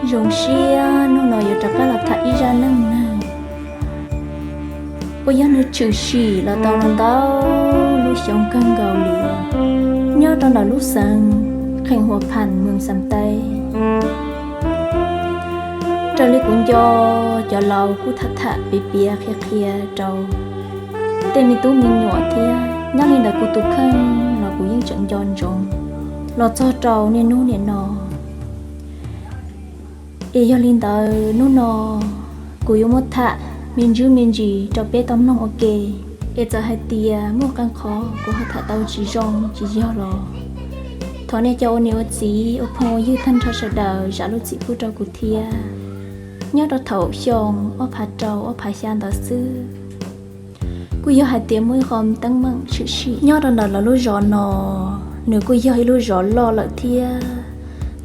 Zoo siab hnub no yuav rov qab los tham ib zaj neej neeg uas yog nws tshwm sim los tau ntau lub xyoo kawg nkaus li, nyob rau ntawm lub xeev Kheem Hua Pham, moos Xam Taiv. Raws li kuv nco, cov laus kuj tham tham piav piav qhia qhia rau tej me tub me nyuam thiab, nyob li ntawm kuv tus kheej los kuv yeej tseem nco ntsoov los txog rau niaj hnub niam no. Es yog li ntawd hnub no kuv yuav muab tham me ntsis me ntsis rau peb tau mloog ua ke. Es txawm hais tias muaj qee qhov kuv ho tham tau tsis zoo tsis yog los thov nej cov ua niam ua txiv ua phooj ua ywg tag nrho sawv daws zam lub txim pub rau kuv thiab. Nyob rau thaum xyoo ob phav rau ob phav xya ntawd xwb, kuj yog hais tias muaj ib qho teeb meem tshwm sim nyob rau ntawm lawv lub zos no. Nws kuj yog ib lub zos loj lawm thiab,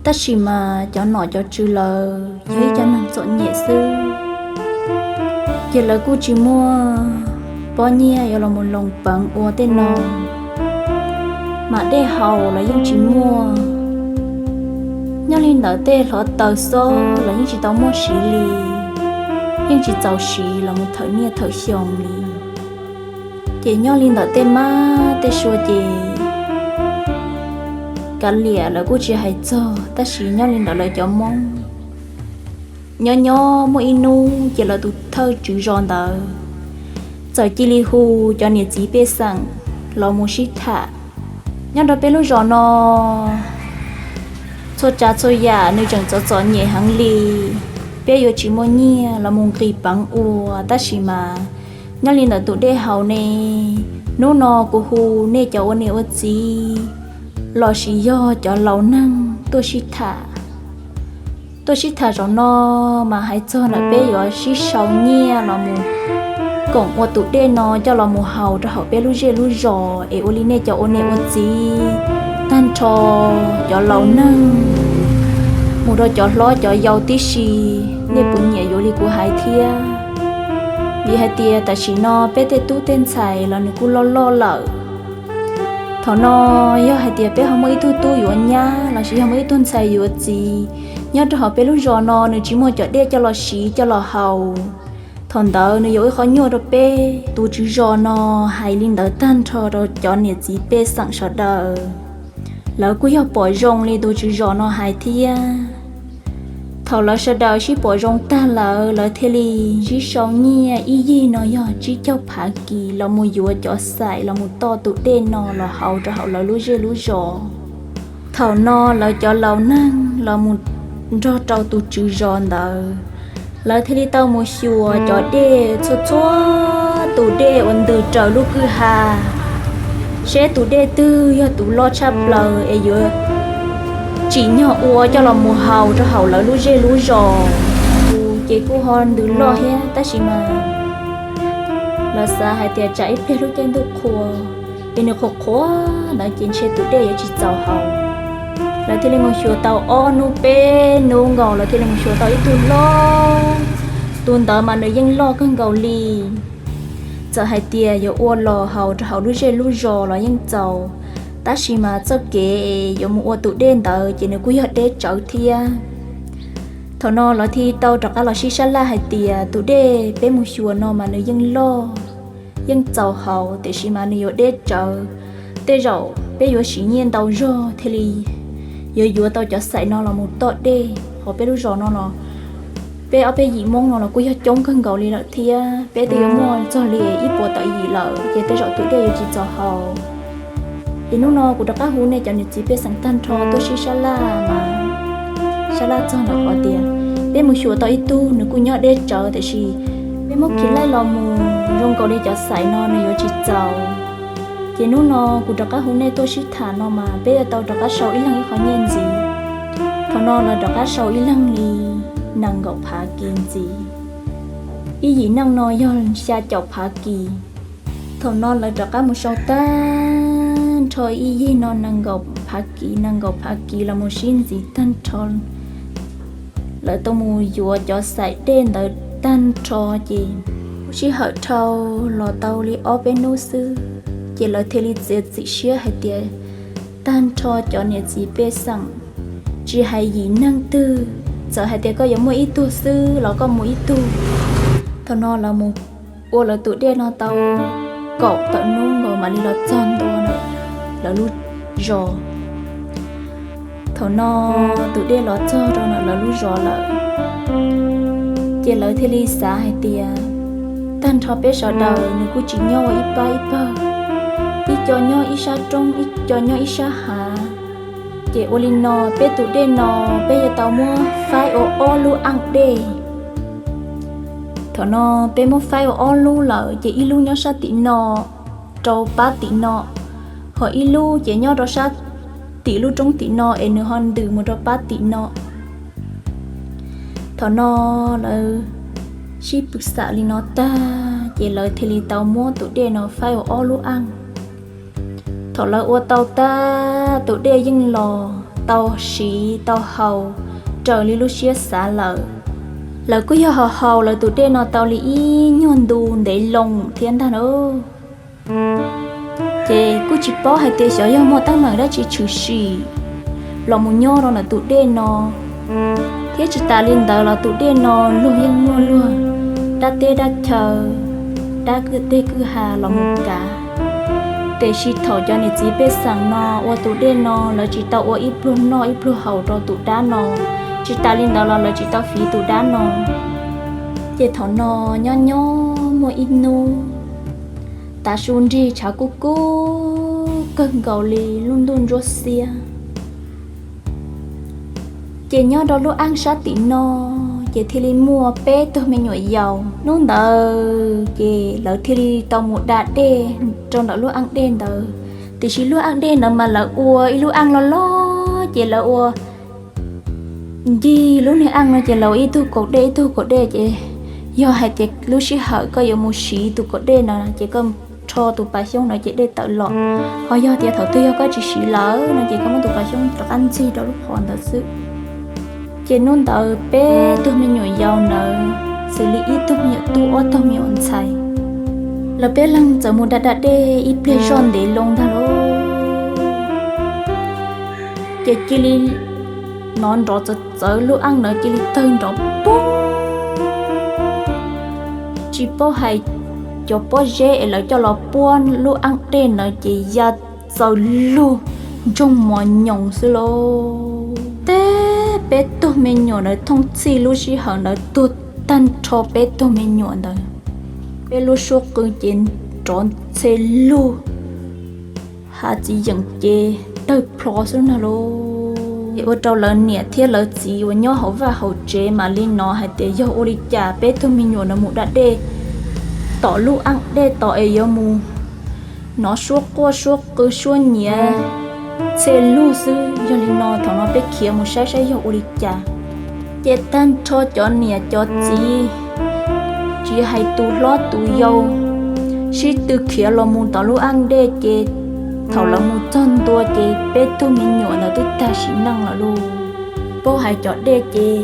tab sis mas cov nom cov tswv lawv yog ib cov neeg txom nyem xwb, ces lawv kuj tsis muaj pob nyiaj yuav los mus loos peev ua tej no mas dej haus los yeej tsis muaj. Nyob li ntawd tej hluav taws xob los yeej tsis tau muaj siv li, yeej tsis txaus siv los mus thawm niaj thawm xyoo li. Ces nyob li ntawm tej mab tej sua ces kav liam lawv kuj tsis hais txog, tab sis nyob li ntawm lawv cov Hmoob, nyob nyob muaj ib hnub ces lawv tus thawj tswv zos ntawd txawm cia li hu cov niam txiv pej xeem los mus sib tham. Nyob rau peb lub zos no txhua tsav txhua yam nws tseem txom txom nyem heev li, peb yuav tsis muaj nyiaj los mus nqis peev ua, tab sis mas nyob li ntawm tus dej haus ne, hnub no kuv hu nej cov ua niam ua txiv lossis yog cov laus neeg tuaj sib tham. Tuaj sib tham zaum no mas hais txog ntawm peb yuav sib sau nyiaj los mus koom ua tus dej no coj los mus haus rau hauv peb lub zej lub zos, es ua li nej cov ua niam ua txiv tag nrho, cov laus neeg mus rau cov hlob cov yau tib si, nej puas nyiam yuav li kuv hais thiab? Vim hais tias tam sim no peb tej tub tej ntxhais los nws kuj loj loj lawm. Thaum no yog hais tias peb ho muaj ib tug tub yuav nyab lossis yog muaj ib tug ntxhais yuav txiv nyob rau hauv peb lub zos no, nws tsis muaj cov dej coj los siv coj los haus, thaum ntawd nws yuav ua ib qho nyuaj rau peb. Tus tswv zos no hais li ntawd tag nrho rau cov niam txiv pej xeem sawv daws, lawv kuj yog pom zoo li tus tswv zos no hais thiab. Thaum lawv sawv daws sib pom zoo tag lawm, lawv thiaj li sib sau nyiaj, ib yig no yog tsib caug phav kis los mus yuav cov xaim los mus toj tus dej no los haus rau hauv lawv lub zej lub zos. Thaum no lawv cov laus neeg los mus nrog rau tus tswv zos ntawd, lawv thiaj li tau mus xyuas cov dej, txhua txhua tus dej uas ntws raws lub kwj ha, seb tus dej twg yog tus loj tshaj plaws es yuav tsim nyog ua coj los mus haus rau hauv lawv lub zej lub zos. Ces kuj ho ntws loj thiab tab sis mas lawv xav hais tias tsam ib pliag lub caij ntuj qhua es nws qhuav qhuav ntawd ces ntshe tus dej yuav tsis txaus haus. Lawv thiaj li mus xyuas tau ob hnub peb hnub nkaus, lawv thiaj li mus xyuas tau ib tug loj. Tus ntawd mas nws yeej loj kawg nkaus li, txawm hais tias yuav ua los haus rau hauv lub zej lub zos los yeej txaus, tab sis mas txoj kev yuav mus ua tus dej ntawd ces nws kuj yog deb tsawv thiab. Thaum no lawv thiaj tau rov qab los sib sab laj hais tias tus dej peb mus xyuas no mas nws yeej loj, yeej txaus haus, tiam sis mas nws yuav deb tsawv. Tej zaum peb yuav siv nyiaj ntau zog thiaj li yuav yuav tau cov xaim no los mus toj dej hauv peb lub zos no los. Peb ob peb yim Hmoob no los kuj yog coob kawg nkaus li lawm thiab, peb twb yuav muaj txog li ib puas tawm yim lawm ces tej zaum tus dej yuav tsis txaus haus. Ces hnub no kuv rov qab hu nej cov niam txiv pej xeem tag nrho tuaj sib sab laj mas sab laj txog ntawm qhov tias peb mus xyuas tau ib tug nws kuj nyob deb tsawv, tiam sis peb muab khi laij los mus zoo nkaus li cov xaim no nws yuav tsis txaus. Ces hnub no kuv rov qab hu nej tuaj sib tham no mas peb yuav tau rov qab sau ib leeg ib qho nyiaj ntxiv. Thaum no lawv rov qab sau ib leeg li nees nkaum phav kis ntxiv. Ib yim neej no yog xya caum phav kis. Thaum no lawv rov qab mus sau tag nrho ib yig no nees nkaum phav kis, nees nkaum phav kis los mus sib ntxiv tag nrho. Lawv tau mus yuav cov xaim dej ntawd tag nrho ces lub sij hawm dhau los tau li ob peb hnub xwb, ces lawv thiaj li txiav txim siab hais tias tag nrho cov niam txiv pej xeem, tsis hais yim neeg twg, Txawm hais tias koj yuav muaj ib tug xwb los koj mus ib tug. Thaum no lawv mus ua lawv tus dej no tau kaum tawm hnub nkaus mam li los txog ntua lawv lub zos. Thaum no tus dej los txog rau ntawm lawv lub zos lawm, ces lawv thiaj li xav hais tias, tag nrho peb sawv daws nws kuj tsis nyob ua ib pab ib pawg, ib co nyob ib sab roob, ib co nyob ib sab hav. Ces ua li no, peb tus dej no peb yuav tau muab faib ua ob lub aj dej. Thaum no peb muab faib ua ob lub lawm, ces ib lub nyob sab tim no rau pab tim no, ho ib lub ces nyob rau sab tim lub roob tim no es nws ho ntws mus rau pab tim no. Thaum no lawv sib pw xam li no tag, ces lawv thiaj li tau muab tus dej no faib ua ob lub aj. Thaum lawv ua tau tag, tus dej yeej los tau siv tau haus raws li lub siab xav lawm. Lawv kuj yog haus haus lawv tus dej no tau li ib nyuag ntu ntev loo thiab ntag na. Ces kuj tsis paub hais tias xyov yog muaj teeb meem dab tsi tshwm sim los mus nyob rau ntawm tus dej no, thiab tsis tas li ntawd los tus dej no luag yeej muaj luag dab teb dab chaw, dab kwj teb kwj ha los mus kav. Tiam sis thaum cov niam txiv pej xeem no ua tus dej no, lawv tsis tau ua ib pluag noj ib pluag haus rau tus dab no, tsis tas li ntawd los lawv tsis tau fiv tus dab no. Ces thaum no nyob nyob muaj ib hnub, tav su nrig tshav kub kub kawg nkaus li lub ntuj ntsuab xiab. Ces nyob rau lub aj sab tim no, ces thiaj li muaj peb tug me nyuam yaus. Hnub ntawd ces lawv thiaj li tau mus da dej rau ntawm lub aj dej ntawd. Tiam sis lub aj dej ntawd mas lawv ua ib lub aj loj loj, ces lawv ua ncig lub niag aj no ces lawv ua ib tug kaum dej ib tug kaum dej. Ces yog hais tias lub sij hawm koj yuav mus siv tus kaum dej no ces koj rho tus pas xyoob ntawd ces dej tawm los. Ho yog tias thaum twg yog koj tsis siv lawm no ces koj muab tus pas xyoob rov qab ntxig rau lub qhov ntawd xwb. Ces hnub ntawd peb tug me nyuam yaus ntawd, xws li ib tug me nyuam tub ob tug me nyuam ntxhais, lawv peb leeg txawm mus da da dej ib pliag zoj ntev loo ntag lauj. Ces cia li hnov nrov txawv txawv, lub aj ntawd cia li tawg nrov poob. Tsis paub hais cov pob zeb es lawv coj los puab lub aj dej ntawd ces ya txaws lug ntsoog mos nyoos xwb lauj. Teb peb tug me nyuam ntawd thooj txhij lub sij hawm ntawd tuag tag nrho peb tug me nyuam ntawd. Peb lub suab qw ces nrov ntxhe lug, hav txiv yeem ces tawg plho xwb no lauj. Ces ua rau lawv niam thiab lawv txiv uas nyob hauv vaj hauv tsev mam li hnov hais tias yog ua li cas peb tug me nyuam no mus da dej tom lub aj dej tod es yuav mus hnov suab quaj suab qw suab nyiav ntxhe lug xwb. Yog li no thaum no peb khiav mus saib saib yog ua li cas. Ces tag nrho cov niam cov txiv, tsis hais tus hlob tus yau, sib tw khiav los mus tom lub aj dej. Ces thaum lawv mus txog ntua ces peb tug me nyuam ntawd twb tag sim neej lawm lauj. Paub hais cov dej ces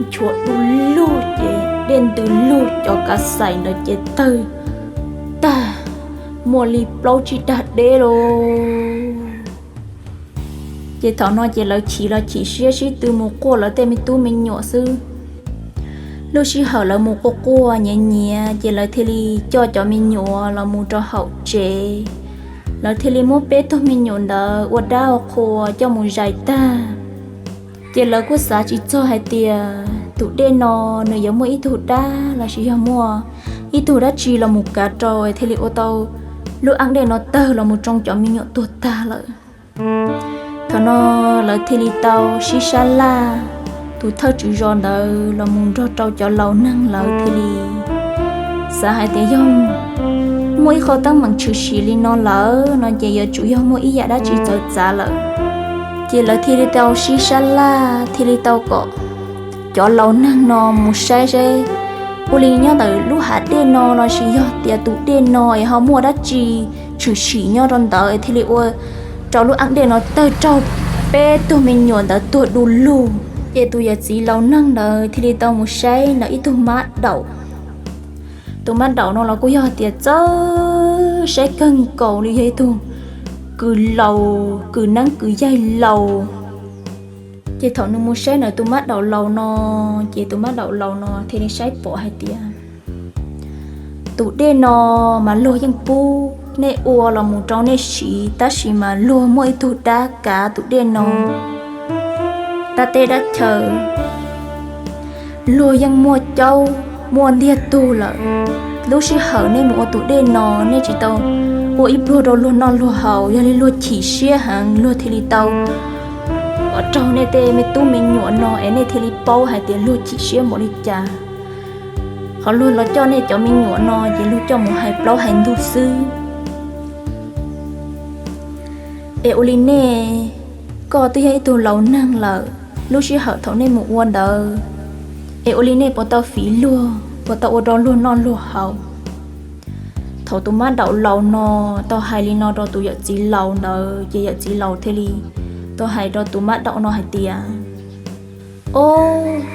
nchuav du lug ces dej ntws lug, cov kav xais ntawd ces tawg tag muaj li plaub tsib dag deb lauj. Ces thaum no ces lawv chim los chim siab sib tw mus quaj lawv tej me tub me nyuam xwb. Lub sij hawm lawv mus quaj quaj nyiav nyiav ces lawv thiaj li coj cov me nyuam los mus rau hauv tsev. Lawv thiaj li muab peb tug me nyuam ntawd ua dab ua qhua coj mus zais tag. Ces lawv kuj xav tsis txog hais tias tus dej no nws yuav muaj ib tug dab lossis yog muaj ib tug dab tsi los mus kav rau thiaj li ua tau lub aj dej no tawg los mus tsoo cov me nyuam tuag tag lawm. Thaum no lawv thiaj li tau sib sab laj, tus thawj tswv zos ntawd los mus nrog rau cov laus neeg lawv thiaj li xav hais tias yog muaj ib qho teeb meem tshwm sim li no lawm no ces yuav tsum yog muaj ib yam dab tsi txawv txav lawm. Ces lawv thiaj li tau sib sab laj thiaj li tau kom cov laus neeg no mus saib saib ua li nyob ntawm lub hav dej no lossis yog tias tus dej no es ho muaj dab tsi tshwm sim nyob rau ntawd thiaj li ua rau lub aj dej no tawg raug peb tug me nyuam ntawd tuag du lug. Ces tus yawm txiv laus neeg ntawd thiaj li tau mus saib ntawm ib tug mab daum. Tus mab daum no los kuj yog tias txawj saib kawg nkaus li, yog ib tug kws laus kws neeb kws yaig laus. Ces thaum nws mus saib ntawm tus mab daum laus no, ces tus mab daum laus no thiaj li saib pom hais tias, tus dej no mas luag yeej pub nej ua los mus rau nej siv, tab sis mas luag muaj ib tug dab kav tus dej no. Dab teb dab chaw luag yeej muaj caub muaj ntiag tug lawm. Lub sij hawm nej mus ua tus dej no, nej tsis tau ua ib pluag rau luag noj luag haus, yog li luag chim siab heev, luag thiaj li tau kom raug nej tej me tub me nyuam no es nej thiaj li paub hais tias luag chim siab npaum li cas. Qhov luag los coj nej cov me nyuam no ces luag coj mus hais plaub hais ntug xwb. Es ua li nej, koj twb yog ib tug laus neeg lawm, lub sij hawm thaum nej mus ua ntawd, es ua li nej puas tau fiv luag, puas tau ua rau luag noj luag haus? Thaum tus mab daum laus no tau hais li no rau tus yawm txiv laus ntawd, ces yawm txiv laus thiaj li tau hais rau tus mab daum no hais tias, o,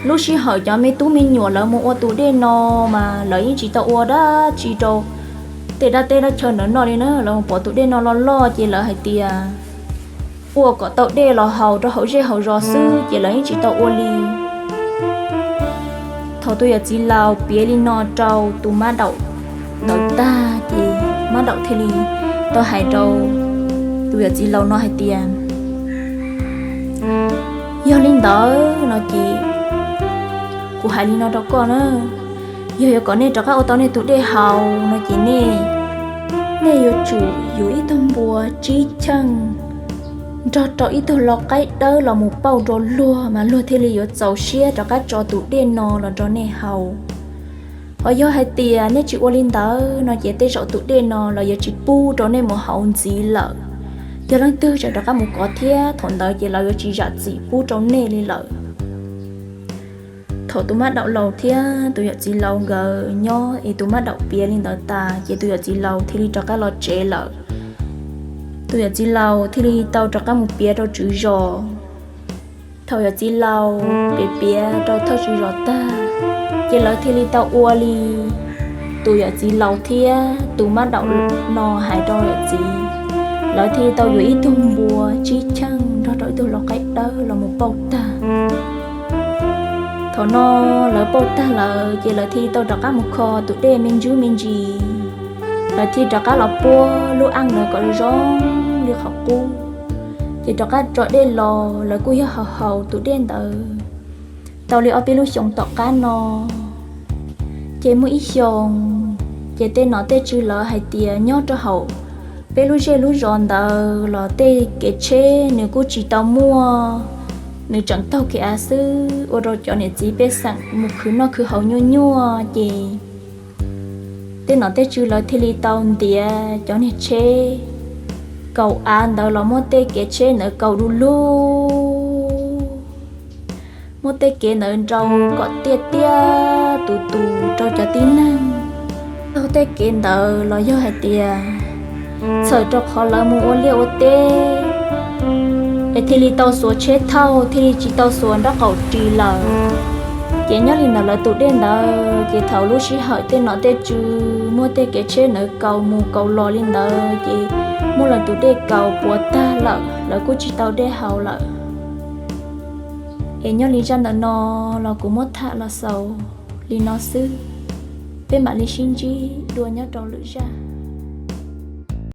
lub sij hawm cov me tub me nyuam lawv mus ua tus dej no mas lawv yeej tsis tau ua dab tsi rau tej dab teb dab chaw ntawd noj li na, lawv mus pom tus dej no los loj ces lawv hais tias ua kom tau dej los haus rau hauv zej hauv zos xwb, ces lawv yeej tsis tau ua li. Thaum tus yawm txiv laus piav li no rau tus mab daum ntawd tag, ces mab daum thiaj li tau hais rau tus yawm txiv laus no hais tias, yog li ntawd no ces kuv hais li no rau koj na, yog yuav kom nej rov qab ua tau nej tus dej haus no ces nej, nej yuav tsum yuav ib tug npua tsib cheej nrog rau ib tug lau qaib dawb los mus pauj rau luag, mas luag thiaj li yuav txaus siab rov qab tso tus dej no los rau nej haus. Ho yog hais tias nej tsis ua li ntawd no ces tej zaum tus dej no los yuav tsis pub rau nej mus haus ntxiv lawm. Yog leej twg tseem rov qab mus kov thiab, thaum ntawd ces lawv yuav tsis zam txim pub rau nej li lawm. Thaum tus mab daum laus thiab tus yawm txiv laus nkawd nyob es tus mab daum piav li ntawd tas, ces tus yawm txiv laus thiaj li rov qab los tsev lawm. Tus yawm txiv laus thiaj li tau rov qab mus piav rau tswv zos. Thaum yawm txiv laus piav piav rau thawj tswv zos tag, ces lawv thiaj li tau ua li tus yawm txiv laus thiab tus mab daum no hais rau yawm txiv. Lawv thiaj li tau yuav ib tug npua tsib cheej nrog rau ib tug lau qaib dawb los mus pauj tag. Thaum no lawv pauj tag lawm ces lawv thiaj li tau rov qab mus kho tus dej me ntsis me ntsis. Lawv thiaj rov qab los puab lub aj ntawd kom zoo li qhov qub, ces rov qab tso dej los. Lawv kuj yog haus haus tus dej ntawd tau li ob peb lub xyoos tom qab no, ces muaj ib xyoos, ces tej nom tej tswv lawv hais tias nyob rau hauv peb lub zej lub zos ntawd los tej kev tsheb nws kuj tsis tau muaj, nws tseem taug kev av xwb, ua rau cov niam txiv pej xeem mus khwv noj khwv haus nyuaj nyuaj. Ces tej nom tej tswv lawv thiaj li tau ntiav cov niag tsheb kaus av ntawd los muab tej kev tsheb ntawd kaus du lug, muab tej kev ntawd nrau kom tiaj tiaj tus tus rau cov tib neeg taug tej kev ntawd los yog hais tias txhawm rau qhov lawv mus ua liaj ua teb, es thiaj li tau xuas tsheb thauj, thiaj li tsis tau xuas nraub qaum ris lawm. Ces nyob li ntawd lawv tus dej ntawd, ces thaum lub sij hawm tej nom tej tswv muab tej kev tsheb ntawd kaus mus kaus los li ntawd, ces muab lawv tus dej kaus puas tag lawm, lawv kuj tsis tau dej haus lawm. Es nyob li zaj ntawm no los kuv muab tham los xaus li no xwb, peb mam li sib ntsib dua nyob rau lwm zaj.